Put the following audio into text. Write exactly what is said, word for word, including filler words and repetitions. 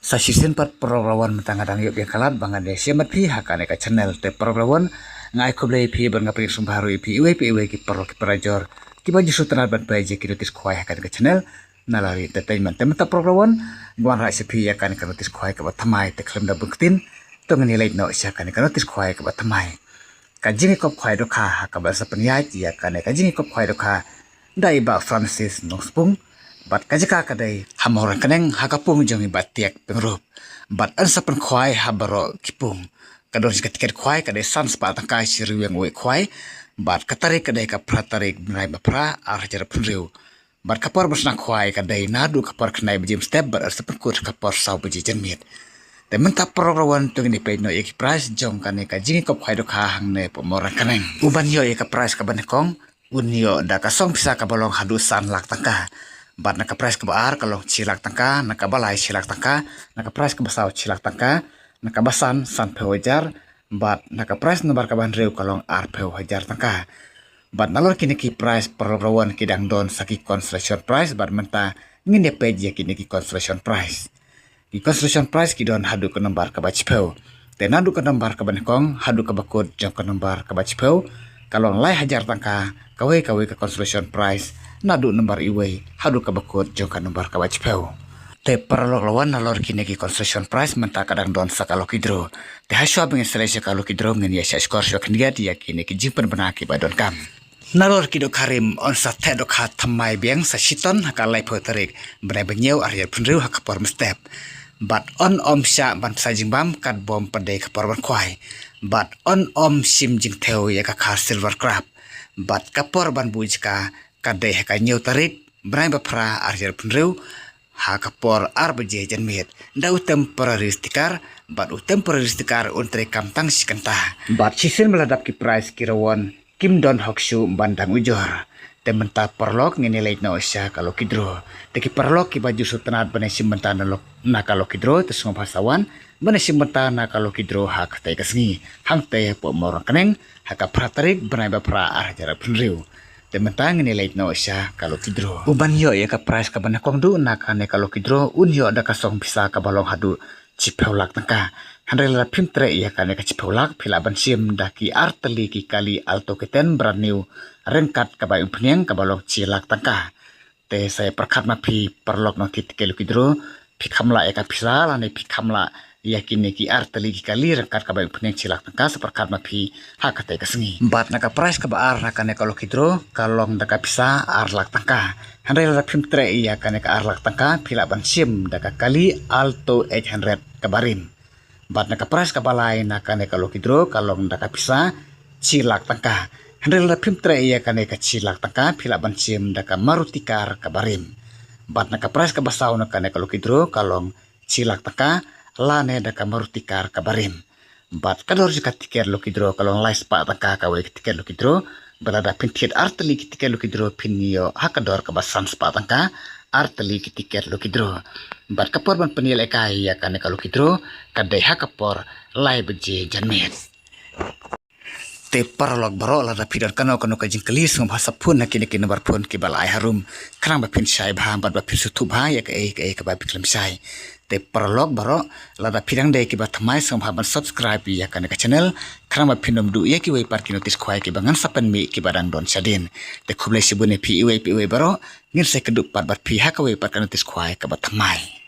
Sa shisien pat paralok ba wan mynta nga dang ïoh biang ka lad ba ngan ïa shim bad phi ha kane ka channel. Te paralok ba wan, nga ai khublei ïa phi bad nga pdiang sngewbha ruh ïa phi iwei pa iwei ki paralok ki parajor kiba ju shu tnat ban peit ïa ki notice khwai ha kane ka channel Nalari Entertainment. Te mynta paralok ba wan, nga wanrah sha phi ïa kane ka notice khwai kaba thymmai, te khlem da bun ktien, to ngin ïa leit noh sha kane ka notice khwai kaba thymmai. Ka jingïakop khwai dohkha ha kaba sa pynïaid ïa kane ka jingïakop khwai dohkha da i Bah Francis Nongspung, bad ka jaka ka dei ha Mawryngkneng ha ka pung jong i Bah Tiak Pyngrope. Bad yn sa pynkhwai ha baroh ki pung. Ka dor jong ka tiket khwai ka dei san spah tyngka shi ryngwiang uwei khwai. Bad ka tarik ka dei ka phra tarik bnai ba phra ar hajar arphew hynriew. Bad ka por ban sdang khwai ka dei naduh ka por khyndai baje mynstep bad yn sa pynkut ha ka por saw baje janmiet. Te mynta paralok ba wan, to ngin ïa peit noh ïa ki prize jong kane ka jingïakop khwai dohkha hangne hapoh Mawryngkneng. Uban ïoh ïa ka prize kaba nyngkong un ïoh da ka song pisa kaba long haduh san lak tyngka. Bad na ka prize kaba ar ka long shi lak tyngka, na kaba lai shi lak tyngka, na ka prize kaba saw shi lak tyngka, na kaba san sanphew hajar, bad na ka prize nombar kaba hynriew ka long arphew hajar tyngka. Bad nalor kine ki prize paralok ba wan ki dang don sa ki consolation prize, bad mynta ngin ïa peit ïa kine ki consolation prize. Ki consolation prize ki don haduh ka nombar kaba shiphew. Te naduh ka nombar kaba nyngkong haduh kaba kut jong ka nombar kaba shiphew ka long lai hajar tyngka kawei kawei ka consolation prize, naduh nombar uwei haduh kaba kut jong ka nombar kaba shiphew. Te paralok ba wan, nalor kine ki consolation prize mynta ka dang don sa ka lucky draw. Te hashwa ba ngin sa leit sha ka lucky draw, ngin ïa shah shkor shwa khyndiat ïa kine ki jingpynbna kiba donkam. Nalor ki dohkha rim yn sa theh dohkha thymmai biang sa shitom ha ka laiphew tarik bnai ba hynñiew ar hajar arphew hynriew ha ka por mynstep. Bad yn ym shah ban pynshai jingbam katba ym pat dei ka por ban khwai. Bad yn ym shim jingthew ïa ka kha silver crab. Bad ka por ban buh jaka ka dei ha ka hynñiew tarik bnai ba phra ar hajar arphew hynriew ha ka por ar baje janmiet. Da u temporary sticker, bad u temporary sticker un trei kam tang shi kynta. Bad shisien ba la dap ki prize ki rawon kim don hok shuh ban dang ujor. Te mynta paralok, ngin ïa leit noh sha ka lucky draw. Te ki paralok kiba ju sngewtynnat ban ïa shim bynta na lok-, na ka lucky draw, te sngewbha sa wan ban ïa shim bynta na ka lucky draw ha katei ka sngi. Hangtei hapoh Mawryngkneng ha ka phra tarik bnai ba phra ar hajar arphew hynriew. Te mynta ngin ïa leit noh sha ka lucky draw. Uban ïoh ïa ka prize kaba nyngkong duh na kane ka lucky draw un ïoh da ka song pisa kaba long haduh shiphew lak tyngka. Hynrei lada phim treh ïa kane ka shiphew lak, phi lah ban shim da ki ar tylli ki kali Alto K ten brand new ryngkat ka bai umphniang kaba long shi lak tyngka. Te sa ïa pyrkhat ma phi paralok nongthied tiket lucky draw, phi kham lah ïa ka pisa lane phi kham lah ïa kine ki ar tylli ki kali ryngkat ka bai umphniang shi lak tyngka, sa pyrkhat ma phi ha katei ka sngi. Bad na ka prize kaba ar na kane ka lucky draw ka long da ka pisa ar lak tyngka. Hynrei lada phim treh ïa kane ka ar lak tyngka, phi lah ban shim da ka kali Alto eight hundred kaba rim. Bad na ka prize kaba lai na kane ka lucky draw ka long da ka pisa shi lak tyngka. Hynrei lada phim treh ïa kane ka shi lak tyngka, phi lah ban shim da ka Maruti car kaba rim. Bad na ka prize kaba saw na kane ka lucky draw ka long shi lak tyngka lane da ka Maruti car kaba rim. Bad ka dor jong ka tiket lucky draw ka long lai spah tyngka kawei ka tiket lucky draw. Bad lada phin thied ar tylli ki tiket lucky draw phin ïoh ha ka dor kaba san spah tyngka ar tylli ki tiket lucky draw. Bad ka por ban pynïaleh kai ïa kane ka lucky draw ka dei ha ka por lai baje janmiet. Te paralok baroh, lada phi don kano kano ka jingkylli, sngewbha sa phone ha kine ki nombar phone kiba la ai harum, khnang ba phin shai bha bad ba phin sngewthuh bha ïa kaei kaei kaba phi khlem shai. Te paralok baroh, lada phi dang dei kiba thymmai, sngewbha ban subscribe ïa kane ka channel, khnang ba phin ym duh ïa kiwei pat ki notice khwai kiba ngan sa pynmih kiba dang don shadien. Te khublei shibun ïa phi iwei pa iwei baroh, ngin sa ïakynduh pat bad phi ha kawei pat ka notice khwai kaba thymmai.